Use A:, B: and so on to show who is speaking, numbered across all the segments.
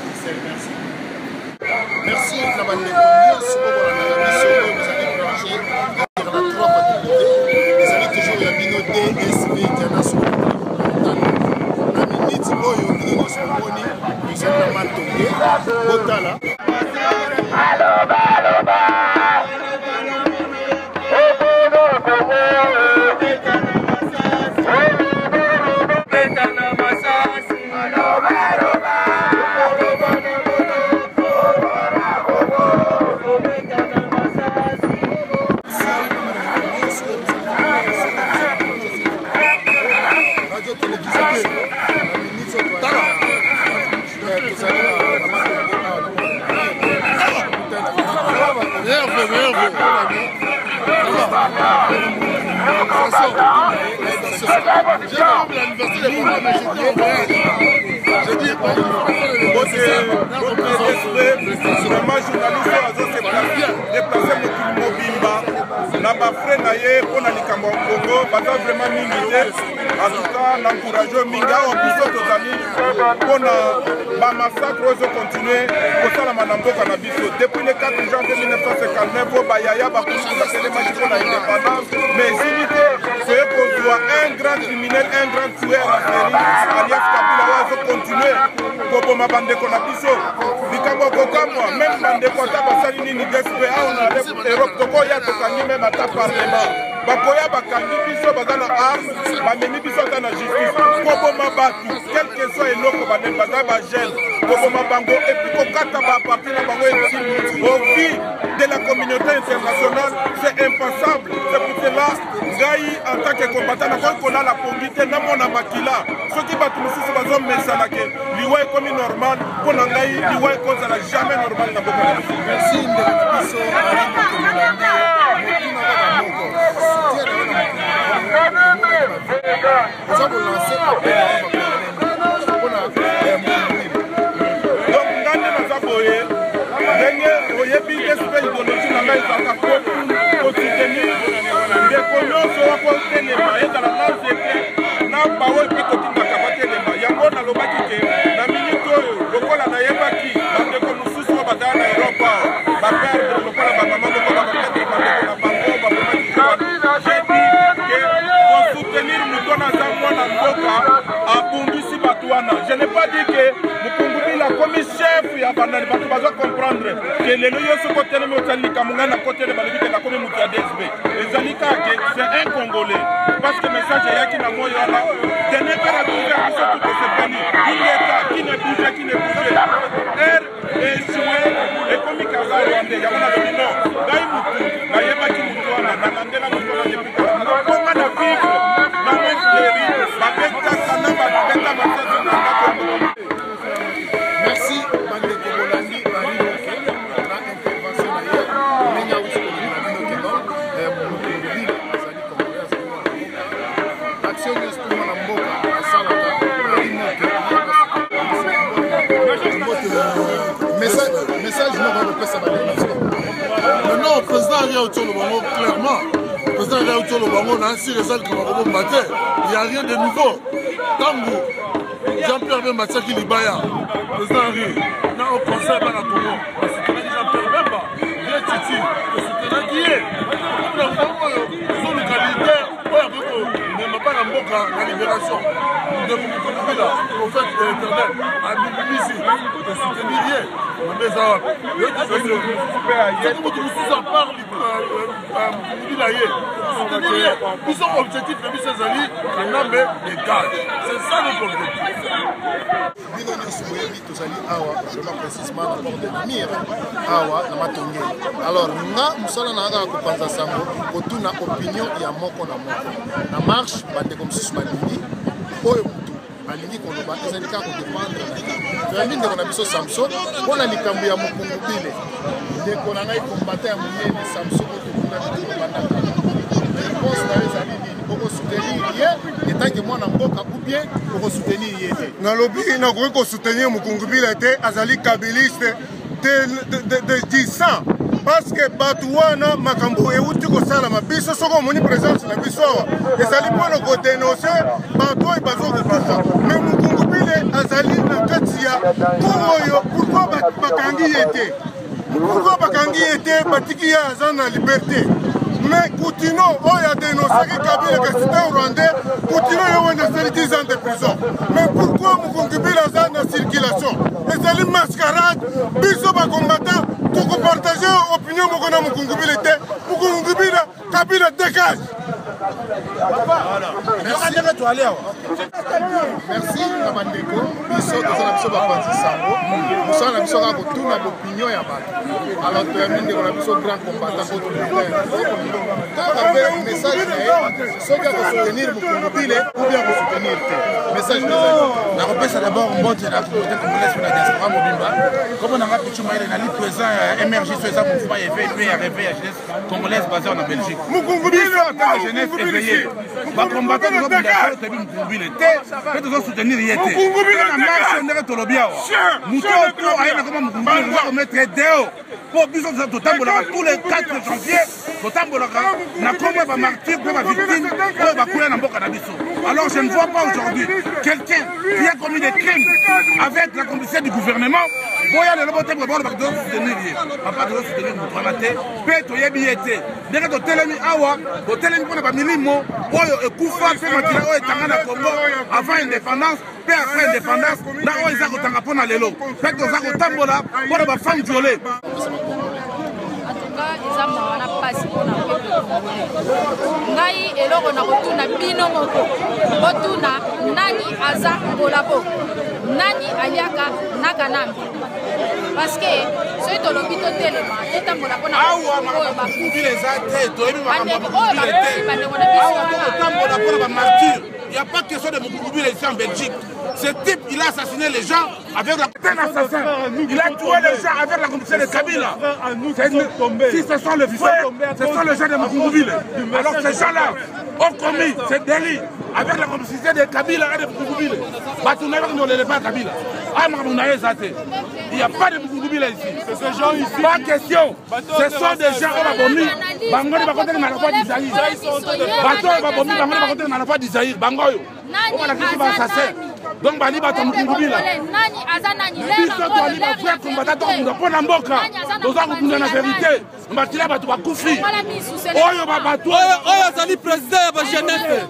A: Bruxelles. Merci. Merci na bandeko nyonso bokolandaka biso oyo bozali branche na 3 paternité. Ezali toujours ya bino DSV Diana na miniti oyo bino nyonso bomoni tozali na matonge botala. Aloba, aloba.
B: Vraiment journaliste oyo azo se déplace mokili mobimba na bafrais na ye mpo na likambo ya Congo, baza vraiment mingi te. En tout cas na encourage oyo mingi. Awa biso tozali mpo na bamassacre oyo ezocontinue kosalama na mboka na biso depuis le 4 janvier 1959, oyo bayaya bakulutu batelemaki mpo na indépendance, mais esili te. Toye kozwa un grand criminel, un grand tueur en série, alias Kabila, oyo azocontinue koboma bandeko na biso. Likambo ya kokamwa, même bandeko ata basali nini, DSP awa na Europe, tokoya tokangi même ata parlement, bakoya bakangi biso, baza na arme, bamemi biso ata na justice. Koboma bato, quel que soit eloko, banani baza bagene, koboma bango et puis kokata baparti na bango eti au vu de la communauté internationale, c'est impensable. C'est pour cela ngai en tant que combattant nakoki kolala pongi te namona makila. Soki bato mosusu bazomesana ke liwa ekomi normal, mpo na ngai liwa ekozala jamais normal na mboka na biso.
A: Merci ndeko na biso Henri Motomolandi. Motuna kaka moko, soutien na yo na mokili, oza kolancer appel na yo mpona Mokili?
B: Donc ngai nde naza boye, ndenge oyebi, DSP, idéologie na ngai ezalaka kosoutenir ndeko nyonso wakotelema, ezala na nzete na baoyo mpe totindaka batelema. Yango nalobaki ke na minute oyo, lokola nayebaki bandeko mosusu oyo bazala na Europe awa baperdre, lokola bamama moko baperdre bandeko na bango babomaki, j'ai dit ke kosoutenir moto wana aza mwana mboka abundisi bato wana. Je n'ai pas dit ke Mukungubila akomi chef ya bandani. Bato baza comprendre ke lelo yo soki otelemi, otali likambo, ngai nakotelema, alobi ke nakomi moto ya DSB. Ezali kaka ke c'est un Congolais, parce que message eyaki na moi wana de 9 à 12 heures, biso tout tosepeli, ingeta qui ne bouge, qui ne bouge, heure échoué, ekomi kaza rwandais. Yango nalobi non, ngai mutu nayebaki mutu wana, nalandela mutu wana depuis kala, mponga na vivre na Montfleury, babetaka na babeta masasi na ndako ya moto.
A: Merci bandeko bolandi Henri Moke na intervention na ye, ndenge awuti koloba na bino ke non, Mokongobila azali Congolais, azali mwana mboka. Action nyonso to mwana mboka asalaka, Henri Moke. Message moko akopesa bandeko na biso?
C: Non, président Henri auti oloba ngo clairement. Président Henri auti oloba ngo na nsire, eza likambo kobomba te, il y a rien de nouveau. Ntango Jean-Pierre Bemba atiaki libaya, président Henri na au conseil bana Congo basoutenaki Jean-Pierre Bemba. Ye Titi tosoutenaki ye. Na ngongo oyo tozoluka leader oyo akoki komema bana mboka na libération. Ndeko Mokongobila, prophète de l'Éternel, amibimisi, tosoutenir ye. Mabe eza wapi? Soki moto mosusu à part Mokongobila ye, tosoutenir ye. Biso objectif na biso ezali Kanambe dégage, c'est ça notre objectif.
A: Bino nyonso boyebi, tozali awa vraiment précisement na porte de Namur, awa na Matonge. Alors nga mosala na kaka kopanza sango, kotuna opinion ya moko na moko na marche. Bandeko mosusu balingi, oyo motu alingi koloba, ezali kaka kodépendre na ye. Toyambi ndeko na biso Samson mpo na likambo ya Mokungubile. Ndeko na ngai kombata ya monene Samson, oyo tokunda bitumba bandaka, réponse na yo ezali nini? Okosoutenir ye etanke mwana mboka ou bien okosoutenir ye te?
C: Nalobi nakoki kosoutenir Mokungubila te, azali kabiliste de 10 ans, parce que bato wana makambo euti kosalama biso. Soki omoni présence na biso awa, ezali mpona kodénoncer bato oyo bazokokufa. Mais Mokungubile azali na kati ya cour oyo.
D: Bakangi ye te. Pourquoi bakangi ye te? Batiki ye aza na liberté. Mais Kutino oyo adenosaki Kabila que c'est un Rwandais, Kutino ye wana asali 10 ans de prison. Mais pourquoi Mukungubila aza na circulation? Ezali mascarade. Biso ba combattants tokopartage opinion moko na Mukungubila te. Mukungubila Kabila dégage.
A: Merci na bandeko biso toza na biso bapanzi sango mosala na biso kaka kotuna bopinion ya bato alors toyambi ndeko na biso grand combattant toyoka mpe message na ye soki akosoutenir mokongobile ou bien akosoutenir te message
E: nakopesa d'abord mbote na communauté congolaise mpe na diaspora mobimba kombo na nga pichu mayele nali présent ya mrg so eza mouvement ya éveil mpe ya réveil ya jeunesse congolaise basée en Belgique. Biso en tant que jeunesse éveillée, ba combattants tozo bunda solo toyebi Mukungubile te, pe tozo soutenir ye te. Na marche ndenge tolobi awa, moto oyo aye na koma Mukungubile toza komettre deo po biso totambolaka tous les 4 janvier totambolaka na kombo ya ba martyrs pe ba victimes oyo bakwea na mboka na biso. Alors je ne vois pas aujourd'hui quelqu'un qui a commis des crimes avec la complicité du gouvernement boya lelo botemboka bolobaka tozo soutenir ye papa tozo soutenir moto wana te mpe toyebi ye te ndenge totelemi awa totelemi mpo na bamilimo oyo ekufa mpe makila oyo etanga na congo avant indépendance mpe après indépendance na oyo eza kotanga mpo na lelo mpe toza kotambola mpo na bafemme viole
F: eza mawa na mpasi mpona peuple congolais. Ngai eloko na kotuna bino moko, botuna nani aza kolabo, nani aliaka na kanambe, parce que soki tolobi totelema totambola mpona oyo bakufi bandeko oyo bakufi bandeko na biso
E: wana mpona bamartyr. Il n'y a pas question de Mukungubila ici en Belgique. Ce type, il a assassiné les gens avec la... C'est un assassin. Il a tué les gens avec la complicité de Kabila. Si ce sont les frères, ce sont les gens de Mukungubila. Alors ces gens-là ont commis ce délit avec la complicité de Kabila et de Mukungubila. Bato na bango pas Kabila. Ah, il n'y a pas de Mukungubila ici.
B: C'est ces gens ici.
E: Pas question. Ce sont des gens qui ont babomi. Bango nde bakotaki na la voie du Zaïre. Bato oyo babomi bango nde bakotaki na la voie du Zaïre. Bango oyo.
F: Nani
E: Oyo balakisi
F: aza
E: ba assassins.
F: nani?
E: Donc bali bato ya Mukungubila.
F: Nani aza nani?
E: Biso toali ba vrai combattant tokobunda mpo na mboka. Toza kobunda na verite. Makila bato bakufi. Oyo ba bato
G: oyo oyo azali président ya ba jeunesse.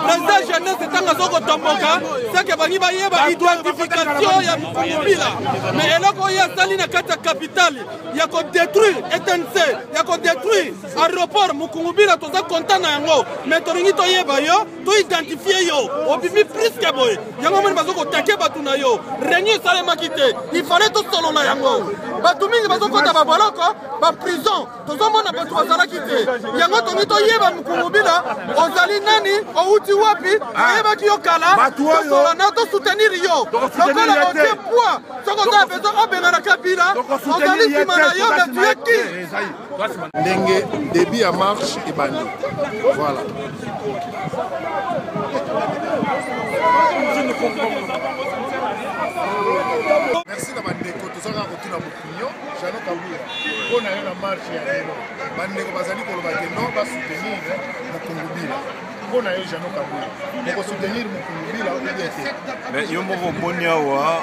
G: Président jeunesse ntango aza kotomboka seke bangi bayeba identification ya Mukungubila. Mais eloko oyo asali na kati ya capitale ya kodétruire ETNC, ya kodétruire aéroport Mukungubila, toza content na yango, mais tolingi toyeba yo, toidentifie yo, obimi priske boye. Yango moni bazo kotake bato na yo. Réunion esalemaki te, il fallait tosolola yango. Bato mingi bazokota baboloko, baprison, tozomona bato bazalaki te. Yango tolingi toyeba Mukungubila, ozali nani, outi wapi, toyebaki yo kala, tosolola na tosoutenir yo. Lokola otie poids, soki oza na besoin obengana Kabila, ozali nsima na yo, mais tu es qui?
A: Ndenge début ya marche ebandi. Voilà. Merci na bandeko, tozalaka kotuna opinion. Jano Kabuya, mpo na yo na marche ya lelo, bandeko bazali koloba ke non, basoutenir Mukungubila. Mpo na yo Jano Kabuya, okosoutenir Mukungubila ou bien te?
H: Mais yo moko omoni awa,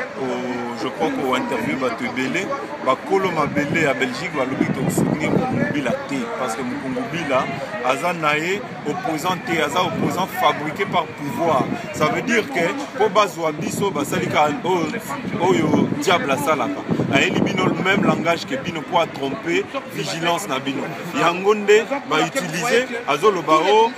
H: je crois ko interview bato ebele, bakolo mabele ya Belgique balobi tokosoutenir Mukungubila te, parce que Mukungubila aza na ye opposant te, aza opposant fabriqué par pouvoir. Ça veut dire que po bazwa biso basali ka oyo diable asalaka, ayeli bino le même langage que bino po atromper vigilance na bino. Yango nde ba utiliser, azoloba o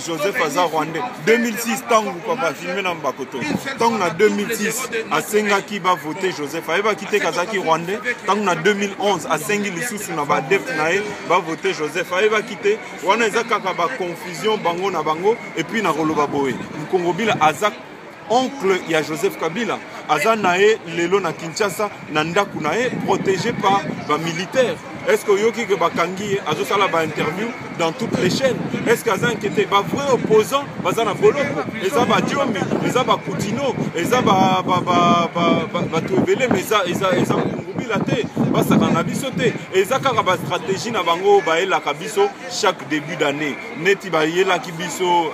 H: Joseph aza rwandais. 2006 tangu papa filmé na Mbakoto, tangu na 2006 asengaki ba voter Joseph, ayebaki te kazaki rwandais. Tangu na 2011 asengi lisusu na ba adepte na ye ba voter Joseph, ayebaki te. Wana eza kaka ba confusion bango na bango. Et puis na koloba boye, Mukungubila aza oncle ya Joseph Kabila, aza na ye lelo na Kinshasa na ndaku na ye, protégé par ba militaires. Est-ce que oyoki ke bakangi ye, azosala ba interview dans toutes les chaînes? Est-ce que aza inquiété? Ba vrai opposant baza na boloko, eza ba Diomi, eza ba Kutino, eza bato ebele, mais eza Mukungubila te, basaka na biso te. Eza kaka ba stratégie na bango bayelaka biso chaque début d'année. Neti bayelaki biso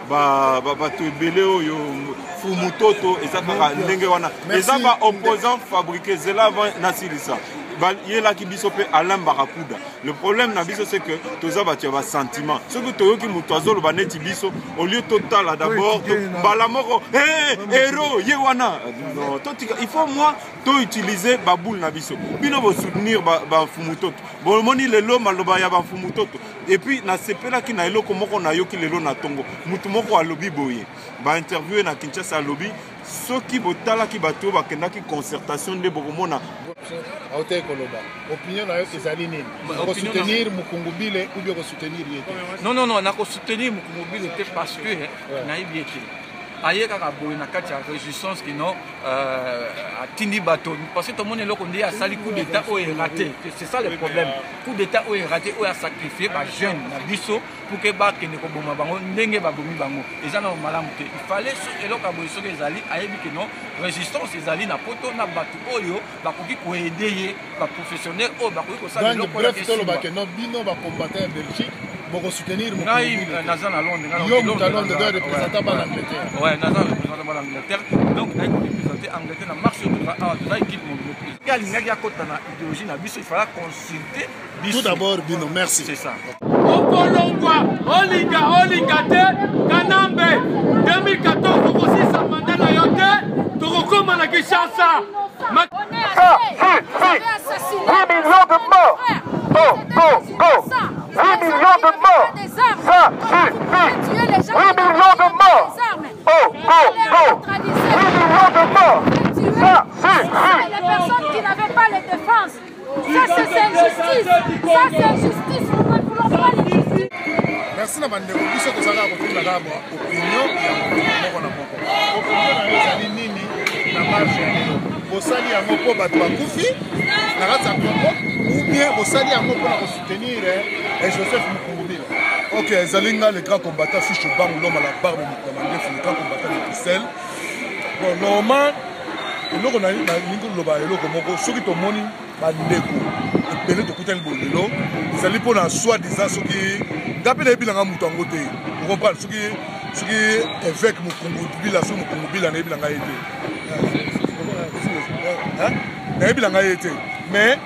H: Bato ebele oyo Fumutoto, eza kaka ndenge wana, eza ba opposant fabriqué. Zela avant nasilisa. Bayelaki biso mpe Alain Barakuda. Le problème na biso, c'est que toza bato ya basentiment. Soki toyoki moto azoloba neti biso, au lieu totala d'abord, mbala moko héros ye wana. Non, totika. Il faut moi toutiliser baboule na biso. Bino bosoutenir baFumutoto, bomoni lelo maloba ya baFumutoto. Et puis nasepelaki na eloko moko nayoki lelo na ntongo. Motu moko alobi boye, bainterview na Kinshasa, alobi soki botalaki bato oyo bakendaki concertation nde bokomona.
A: Autaki koloba, opinion na yo ezali nini? Kosoutenir Mukungubile ou bien kosoutenir ye te?
I: Non, non, non, nakosoutenir Mukungubile te, parce que nayebi ete aye kaka boye na kati ya résistance kino atindi bato, parce que tomoni eloko nde asali, coup d'état oyo eraté. C'est ça le problème, coup d'état oyo eraté, oyo asacrifie bajeune na biso pour ke bakende koboma bango ndenge babomi bango. Eza na malamu te. Il fallait eloko ya boye, soki ezali, ayebi ke non, résistance ezali na poto na bato oyo bakoki koaider ye, baprofessionnel oyo bakoki kosala.
A: Eloko. Bref, tolobake no, bino bacombattant ya Belgique bokosoutenir?
I: Ngai naza na Londres.
A: Yo moto ya Londres, donc représentant bana Angleterre.
I: Ouais, naza représentant bana Angleterre, donc nayi koreprésente Angleterre na marche oyo. Toza awa, toza équipe mobile. Alingaki akota na idéologie na biso, il fallait consulter
A: biso tout d'abord bino. Merci.
I: C'est ça.
G: Okolongwa, olinga olinga te, Kanambe, 2014 okosisa mandat na yo te. Tokokóma na Kinshasa.
J: Ça suffit. 8 millions de morts. Go, go, go. 8 millions de morts. Ça suffit. 8 millions de morts. Go, go, go. 8 millions de morts. Ça suffit.
F: Les personnes qui n'avaient pas les défenses. Ça, c'est injustice. Ça, c'est injustice. Nous ne voulons pas l'injustice.
A: Merci na bandeko. Biso tozalaka kotuna kaka ba opinion ya moto moko na moko. Opinion na yo ezali nini na marche ya lelo? Bosali yango mpo bato bakufi na kati ya Congo ou bien bosali yango mpona kosoutenir Joseph Mukungubila?
C: Ok, ezali nga le grand combattant Fiche Bangu, l'homme à la barbe, na mandefu, le grand combattant de Bruxelles. Bon, normalement, eloko nalingi koloba, eloko moko, soki tomoni bandeko ebele tokutani boye lelo, ezali mpona soi disant soki nga mpe nayebi nanga moto yango te. Ocomprendre, soki évêque Mokongo Bila, soki Mokongo Bila, nayebi na ngai ye te, nayebi na ngai ye te. Mais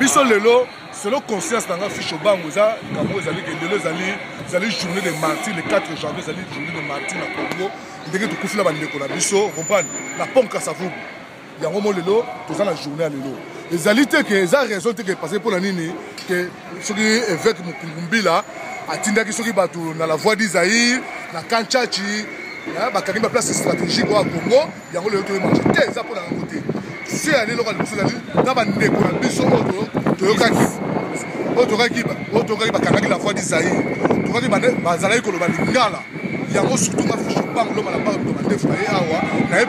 C: biso lelo, selon conscience na nga Fiche Bango, eza likambo ezali ke lelo ezali journée de martyr. Le 4 janvier ezali journée de martyr na Congo, ndenge tokufila bandeko na biso, comprendre, na pont Kasavubu. Yango mo lelo toza na journée ya lelo. Ezali te ke eza raison te ke parce mpona nini ke soki évêque Mokungumbila atindaki soki bato na la Voix du Zaïre, na Kanchachi, bakangi baplace stratégique oyo ya Congo, yango lelo toyemarche te. Eza mpona yango te. Susi ya lelo, liboso ezali na bandeko na biso oyo toyokaki, oyo toyokaki bakangaki la Voix du Zaïre, tokaki bazalaki koloba lingala. Yango surtout nga Fiche Bango, loma na bango, mandefu na ye awa na ye.